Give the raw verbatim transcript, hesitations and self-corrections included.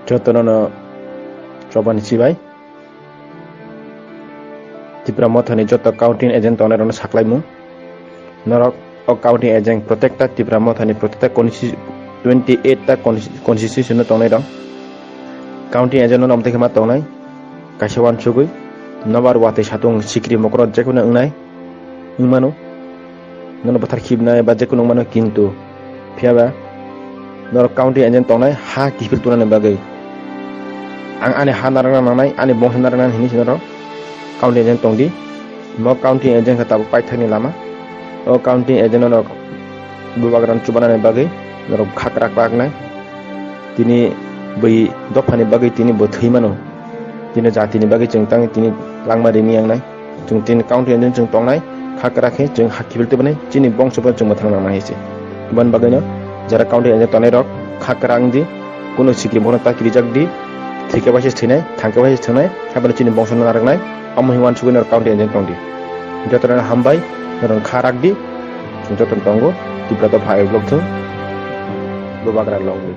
Jotono no chobani chibai. Tipra Mothani joto counting agent tongnai rokno saklaimung. Norok o counting agent protecta Tipra Mothani protecta consti-, twenty eight ta consti-, constitution no tongnai rok. Counting agent no omtwi khe ma tongnai. Kaisa wansugwi nobar watwi satung sikri mokro jekono wngnai. Wngmano. Nono bwthar khibnai ba jekono wngmano kintu. Phiya ba norok counting agent tongnai ha kiphil tunani bagwi. Ang ani ha narwkna nangnai, ani bongsa narwkna hinwi se norok counting agent tongdi. Mo counting agent khe tabuk paithakni lama. O counting agent norok bubagrano chubanani bagwi norok khakra kwknai. Tini bui dophani bagwi tini bo thwi mano. Tini jatini bagwi chwng tang tini langma rini yangnai. Chwng tin counting agent chwng tongnai, kha kwrak khe chwng ha kiphil tubunai, chini bongso bo chwng mwthang nangnai hai se. Aboni bagwino jara counting agent tongnai rok kha kwrak wngdi, kunu sikri bono ta kirijak di, thwikhe bai se thwinai, thangkhe bai se thwngnai, haibano chini bongso no narwknai, omo hinwi uansugwi norok counting agent tongdi. Jotono hambai, norok kha rakdi, chwng jotono tongo, Tipra dopha I block thung, bubagra longdi.